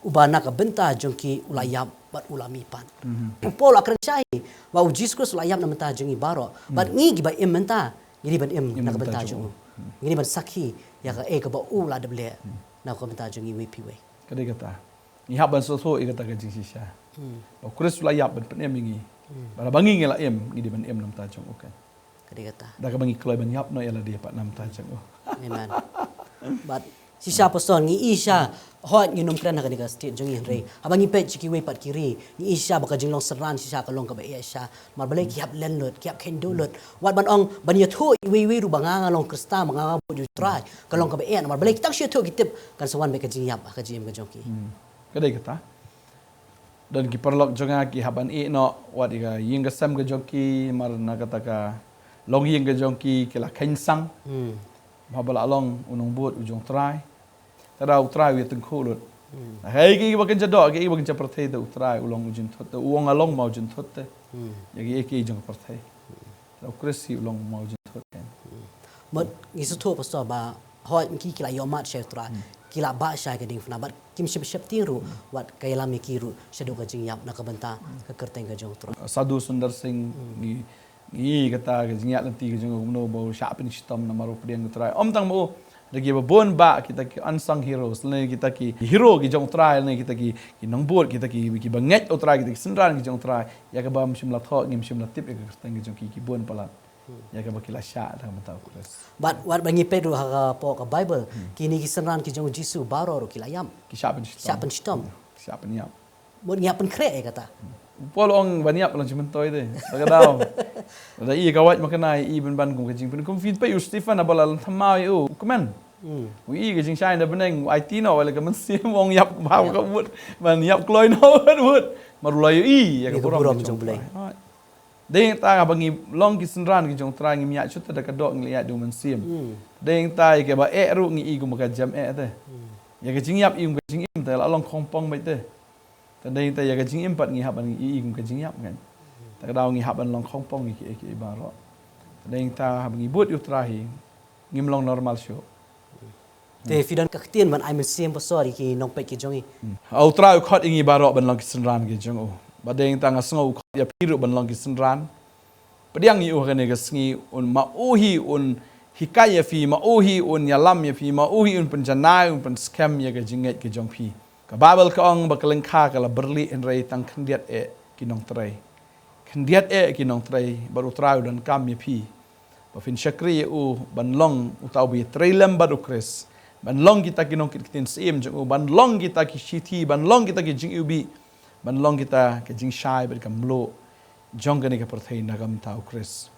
uba na ka bynta jong ki u la ïap bad u la mihpat. Mhm. U Paul u kren shai ba u Jisu Khrist u la ïap na ka bynta jong ngi baroh, bad ngi kiba im mynta ngi dei ban im na ka bynta jong u. Ngi dei ban sakhi ïa kaei kaba u la dep leh na ka bynta jong ngi iwei pa iwei. Ka dei kata. Ngi hap ban sngewthuh ïa kata ka jingshisha. Hmm. Ba u Khrist u la ïap ban pynim ïa ngi. Hmm. Bad haba ngi ngi la im, ngi dei ban im na ka bynta jong u kan. Ka dei kata. Da kaba ngi kloi ban ïap noh ïa lade pat na ka bynta jong u. Amen. Bad shisha Pastor ngi i shisha, hooid ngin ym kren ha kane ka state jong ngi hynrei haba ngi peit sha kiwei pat ki ri, ngi i shisha ba ka jinglong synran shisha ka long kaba eh shisha. Namar balei ki hap len lut, ki hap kheiñ duh lut. Wat ban ong ban ïathuh iwei iwei ruh ba nga nga long Khristan, ba nga nga bud ïa u Trai, ka long kaba eh. Namar balei kita ki shu ïathuh ki tip kan sa wan beit ka jingïap ha ka jingim ka jong ki. Hmm. Ka dei kata. Don ki paralok jong nga ki hap ban ïeh noh wat ïa ka ïing ka sem ka jong ki, namar na kata ka longïing ka jong ki ki la kheiñ sang. Hmm. Haba la long u nongbud u jong u Trai. Te da u Trai u ïatyngkhuh lut. Hmm. Hei kiei kiba kynja doh, kiei kiba kynja pyrthei te u Trai u long u jynthut te, u ong nga long ma u jynthut te. Hmm. Ïa kiei kiei jong ka pyrthei. Te u Khrist hi u long ma u jynthut te. Hmm. Bad ngi sngewthuh Pastor ba hooid ngi ki la ïohmad sha u Trai. Hmm. Ki la bah sha ka diengphna bad kim shym sheptieng ruh wat ka ïalam ïa ki ruh shaduh ka jingïap na ka bynta ka kyrteng ka jong u Trai. Sadhu Sundar Singh, hmm, ngi, ngi kata ka jingïaid lynti ka jong u kumno ba u shah pynshitom namar u pdiang u Trai. Ym tang ma u, Da kiba bun bah kita ki unsung heroes, lane kita ki hero ki jong U Trai, lane kita ki, ki nongbud, kita ki, kiba ngeit U Trai, kita ki synran ki jong U Trai. Ïa kaba ym shym la thoh, ngim shym la tip ïa ka kyrteng ki jong ki, ki bun palat. Ïa kaba ki la shah da ka bynta U Khrist. Bad wat ba ngi peit ruh ha ka, pdeng ka Bible, kine ki synran ki jong U Jisu baroh ruh ki la ïap. Ki shah pynshitom. Shah pynshitom. Ki shah pynïap. Mut ngi ïap pynkhreh ïa kata. U Paul u ong ban ïap la jingmyntoi de. Lada ka daw. Lada i ka wad ma kane i ban ban kum ka jingpyn, kum phi peit u Stephen haba la thymmai u kmen. Hmm. U i ka jingshai na bneng, u aiti noh ïa la ka mynsiem, u ong ïap ba ka mut. Ban ïap kloi noh wut. Mar u la ïohi ïa ka burom jong U Blei. Dei ta haba ngi long ki synran ki jong U Trai, ngim ïaid shuh te da ka doh, ngi la ïaid da u mynsiem. Hmm. Dei ta ïa kaba eh ruh ngi i kum ka jem eh te. Hmm. Ïa ka jingïap i kum ka jingim te la long khongpong beit te. Te dei ta ïa ka jingim pat ngi hap ban i i kum ka jingïap ngan. Te ka daw ngi hap ban long khongpong ïa ki, ïa ki baroh. Te dei ta haba ngi bud ïa U Trai hi, ngim long normal shuh. Te phi don ka ktien ban ai mynsiem ba sor ïa ki nongpeit ki jong i. Hmm. U Trai u khot ïa ngi baroh ban long ki synran ki jong u. Ba dei ta nga sngew u khot ïa phi ruh ban long ki synran. Pdiang ïa u ha kane ka sngi, un ma u hi un hikai ïa phi, ma u hi un ïalam ïa phi, ma u hi un pynjanai, un pynskhem ïa ka jingngeit ka jong phi. Ka Bible ka ong ba ka lyngkha ka la byrlih hynrei tang khyndiat eh ki nongtrei. Khyndiat eh ki nongtrei, bad U Trai u donkam ïa phi. Ba phin shakri ïa u ban long uta uba ïatrei lem bad U Khrist. Ban long kita ki nongkit ktien syiem jong u, ban long kita ki shithi, ban long kita ki jingiwbih, ban long kita ki jingshai bad ka mluh jong kane ka pyrthei na ka bynta U Khrist.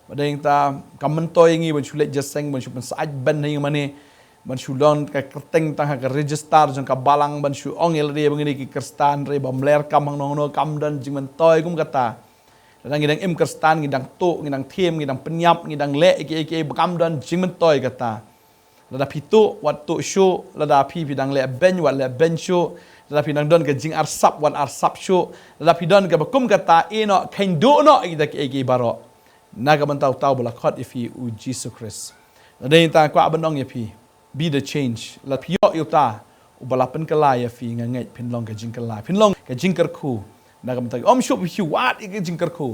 Ba dei ta kam myntoi ïa ngi ban shu leit jingïaseng, ban shu pynsyaid ban ha ïing mane, ban shu don ka kyrteng tang ha ka register jong ka balang, ban shu ong ïa lade ba ngi dei ki Khristan, hynrei ba mler kam hangno hangno kam don jingmyntoi kum kata. Lada ngi dang im Khristan, ngi dang tuh, ngi dang thiem, ngi dang pynïap, ngi dang leh ïa kiei kiei ba kam don jingmyntoi kata. Lada phi tuh, wat tuh shuh, lada phi, phi dang leh beiñ, wat leh beiñ shuh, lada phi dang don ka jingarsap, wat arsap shuh, lada phi don kaba kum kata, ïeh noh, kheiñ duh noh ïa kita kiei kiei baroh. Na ka bynta uta uba la khot ïa phi, U Jisu Khrist. Lada ïa ta kwah ban ong ïa phi, be the change. Lada phi ïoh ïa uta uba la pynkylla ïa phi, nga ngeit phin long ka jingkylla, phin long ka jingkyrkhu. Na ka bynta, ym shuh phi wad ïa ka jingkyrkhu,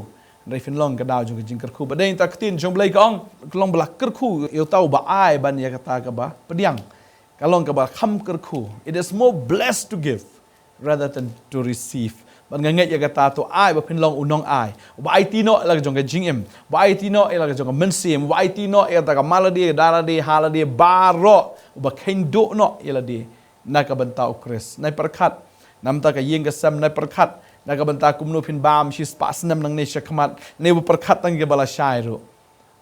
hynrei phin long ka daw jong ka jingkyrkhu. Ba dei ta ka ktien jong U Blei ka ong, ka long ba la kyrkhu ïa uta uba ai ban ïa kata kaba pdiang. Ka long kaba kham kyrkhu. It is more blessed to give rather than to receive. Bad nga ngeit ïa kata, to ai ba phin long u nongai uba aiti noh ïa la ka jong ka jingim, uba aiti noh ïa la ka jong ka mynsiem, uba aiti noh ïa kata ka ma lade, da lade, ha lade baroh, uba kheiñ duh noh ïa lade na ka bynta U Khrist. Nai pyrkhat namar ka ïing ka sem, nai pyrkhat na ka bynta kumno phin bam shispah snem nangne shakhmat, ne ba pyrkhat tang ïa kaba la shai ruh.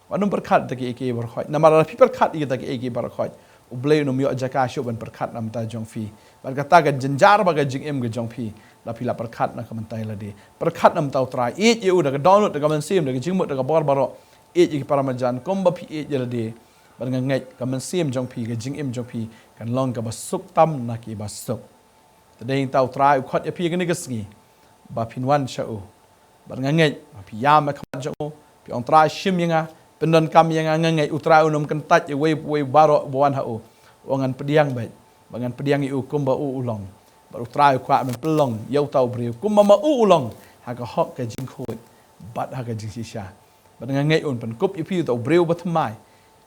Wat nym pyrkhat da kiei kiei baroh khoit. Namar lada phi pyrkhat ïa kita kiei kiei baroh khoit, U Blei un ym ïoh jaka shuh ban pyrkhat na ka bynta jong phi. Bad kata ka jynjar ba ka jingim ka jong phi, lada phi la pyrkhat na ka bynta ïa lade. Pyrkhat na ka bynta U Trai, ïeit ïa u da ka dohnud, da ka mynsiem, da ka jingmut, da ka bor baroh. Ïeit ïa ki para marjan kumba phi ïeit ïa lade. Bad nga ngeit ka mynsiem jong phi, ka jingim jong phi kan long kaba suk tam na kiba suk. Te dei ta U Trai u khot ïa phi kane ka sngi ba phin wan sha u. Bad nga ngeit ba phi ïam ha khmat jong u, phi ong, Trai, shim ïa nga, pyndonkam ïa nga. Nga ngeit U Trai un ym kyntait ïa uwei pa uwei baroh ba wan ha u. U ong, ngan pdiang beit, ba ngan pdiang ïa u kumba u u long. Bad U Trai u kwah ban pynlong ïa uta u briew kumba ma u u long, ha ka hok ka jingkhuid bad ha ka jingshisha. Bad nga ngeit un pynkup ïa phi uta u briew ba thymmai.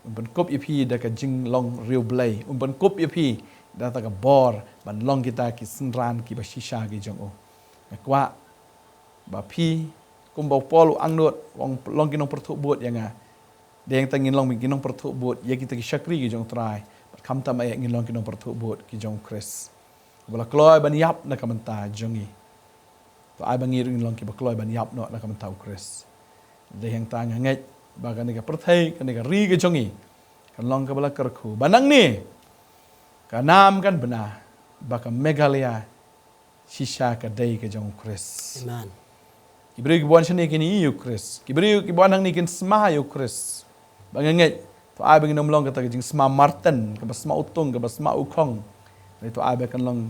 Un pynkup ïa phi da ka jinglong riewblei. Un pynkup ïa phi da kata ka bor ban long kita ki synran kiba shisha ki jong u. Nga kwah ba phi, kumba u Paul u angnud, u ong, long ki nongpyrthuh bud ïa nga. Dei tang ngin long ki nongpyrthuh bud ïa kita ki shakri ki jong U Trai. Bad khamtam eh ngin long ki nongpyrthuh bud ki jong U Khrist, uba la kloi ban ïap na ka bynta jong ngi. To ai ba ngi ruh ngin long kiba kloi ban ïap noh na ka bynta U Khrist. Dei hangta nga ngeit ba kane ka pyrthei, kane ka ri ka jong ngi, kan long kaba la kyrkhu. Ba nangne ka nam kan bna, ba ka Meghalaya shisha ka dei ka jong U Khrist. Amen. Ki briew kiba wan shane kin ïohi ïa U Khrist. Ki briew kiba wan hangne kin sma ïa U Khrist. Ba nga ngeit, to ai ba ngin ym long kata ka jingsma marten, kaba sma u tung, kaba sma u khong. Hynrei to ai ba kan long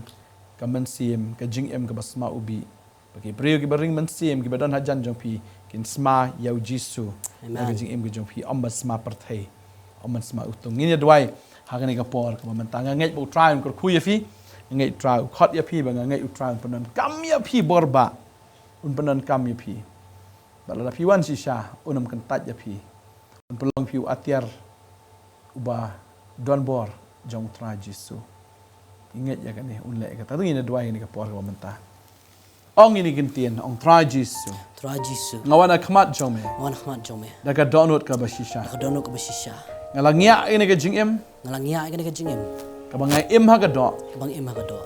ka mynsiem, ka jingim kaba sma u bih. Ba ki briew kiba ring mynsiem, kiba don hajan jong phi, kin sma ïa U Jisu. Amen. Na ka jingim ka jong phi, ym ban sma pyrthei, ym ban sma u tung. Ngin ïa duwai ha kane ka por kaba mynta. Nga ngeit ba U Trai un kyrkhu ïa phi. Nga ngeit U Trai u khot ïa phi, ba nga ngeit U Trai un pyndonkam ïa phi bor ba un pyndonkam ïa phi. Bad lada phi wan shisha, un ym kyntait ïa phi. Un pynlong phi u atiar uba Don bor jong u Trai Jisu. Ngi ngeit ïa kane, un leh ïa kata. Te ngin ïa duwai ïa kane ka por kaba mynta. Ong ïa kane ka ktien, ong Trai Jisu. Trai Jisu. Nga wan ha khmat jong me. Nga wan ha khmat jong me. Da ka dohnud kaba shisha. Da ka dohnud kaba shisha. Nga la ngiah ïa kane ka jingim. Nga la ngiah ïa kane ka jingim. Kaba nga im ha ka doh. Kaba nga im ha ka doh.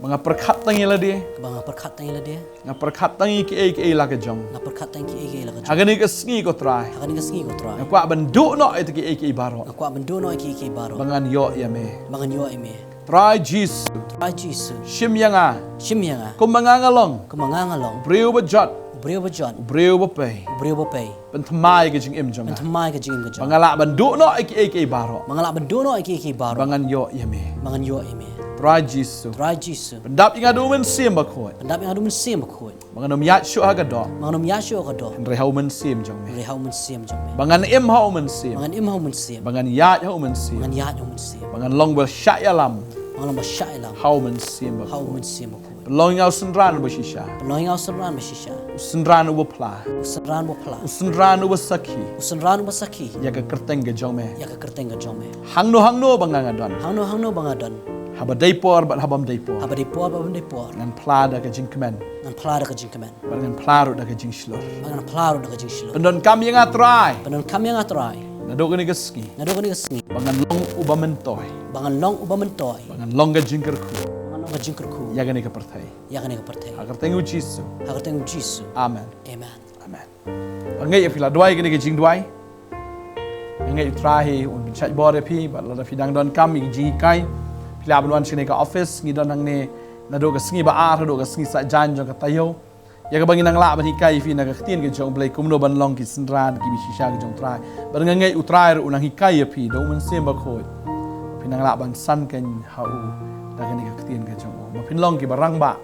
Ba nga pyrkhat tang ïa lade. Kaba nga pyrkhat tang ïa lade. Nga pyrkhat tang ïa kiei kiei la ka jong. Nga pyrkhat tang ïa kiei kiei la ka jong. Ha kane ka sngi ko Trai. Ha kane ka sngi ko Trai. Nga kwah ban duh noh ïa kiei kiei baroh. Nga kwah ban duh noh ïa kiei kiei baroh. Ba ngan ïoh ïa me. Ba ngan ïoh ïa me. Trai Jisu. Trai Jisu. Shim ïa nga. Shim ïa nga. Kumba nga nga long. Kumba nga nga long. Briew ba jot. Briew ba jot. Briew ba pei. Briew ba pei. Pynthymmai ka jingim jong nga. Pynthymmai ka jingim ka jong nga. Ba nga lah ban duh noh ïa kiei kiei baroh. Ba nga lah ban duh noh ïa kiei kiei baroh. Ba ngan ïoh ïa me. Ba ngan ïoh ïa me. Trai Jisu. Trai Jisu. Pyndap ïa nga da u Mynsiem Bakhuid. Pyndap ïa nga da u Mynsiem Bakhuid. Ba ngan ym ïaid shuh ha ka doh. Ba ngan ym ïaid shuh ha ka doh. Hynrei ha u Mynsiem jong me. Hynrei ha u Mynsiem jong me. Ba ngan im ha u Mynsiem. Ba ngan im ha u Mynsiem. Ba ngan ïaid ha u Mynsiem. Ba ngan ïaid ha u Mynsiem. Ba ngan long ba shah ïalam. Ba ngan long ba shah ïalam. Ha u Mynsiem Bakhuid. Ha u Mynsiem Bakhuid. Pynlong ïa nga u synran ba shisha. Pynlong ïa nga u synran ba shisha. U synran uba phla. U synran uba phla. U synran uba sakhi. U synran uba sakhi. Ïa ka kyrteng ka jong me. Ïa ka kyrteng ka jong me. Hangno hangno ba nga nga don. Hangno hangno ba nga don. Haba dei por bad haba ym dei por. Haba dei por bad haba ym dei por. Ngan phla da ka jingkmen. Ngan phla da ka jingkmen. Bad ngan phla ruh da ka jingshlur. Bad ngan phla ruh da ka jingshlur. Pyndonkam ïa nga Trai. Pyndonkam ïa nga Trai. Naduh kane ka sngi. Naduh kane ka sngi. Ba ngan long uba myntoi. Ba ngan long uba myntoi. Ba ngan long ka jingkyrkhu. Ba ngan long ka jingkyrkhu. Ïa kane ka pyrthei. Ïa kane ka pyrthei. Ha ka kyrteng u Jisu. Ha ka kyrteng u Jisu. Amen. Amen. Amen. Nga ngeit ïa phi la duwai kane ka jingduwai. Nga ngeit u Trai hi un pynshait bor ïa phi, bad lada phi dang donkam ïa ka jinghikai, phi lah ban wan sha kane ka office, ngi don hangne naduh ka sngi ba ar haduh ka sngi Saitjaiñ jong ka taïew. Ïa kaba ngin nang lah ban hikai ïa phi na ka ktien ka jong U Blei kumno ban long ki synran kiba shisha ki jong U Trai. Bad nga ngeit u Trai ruh u nang hikai ïa phi da u Mynsiem Bakhuid. Phin nang lah ban san keiñ ha u da kane ka ktien ka jong u. Ba phin long kiba rangbah,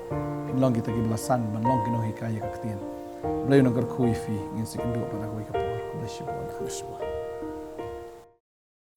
phin long kita kiba la san ban long ki nonghikai ïa ka ktien. U Blei u nang kyrkhu ïa phi, ngin sa ïakynduh pat ha kawei ka por. Khublei shibun. Khublei shibun.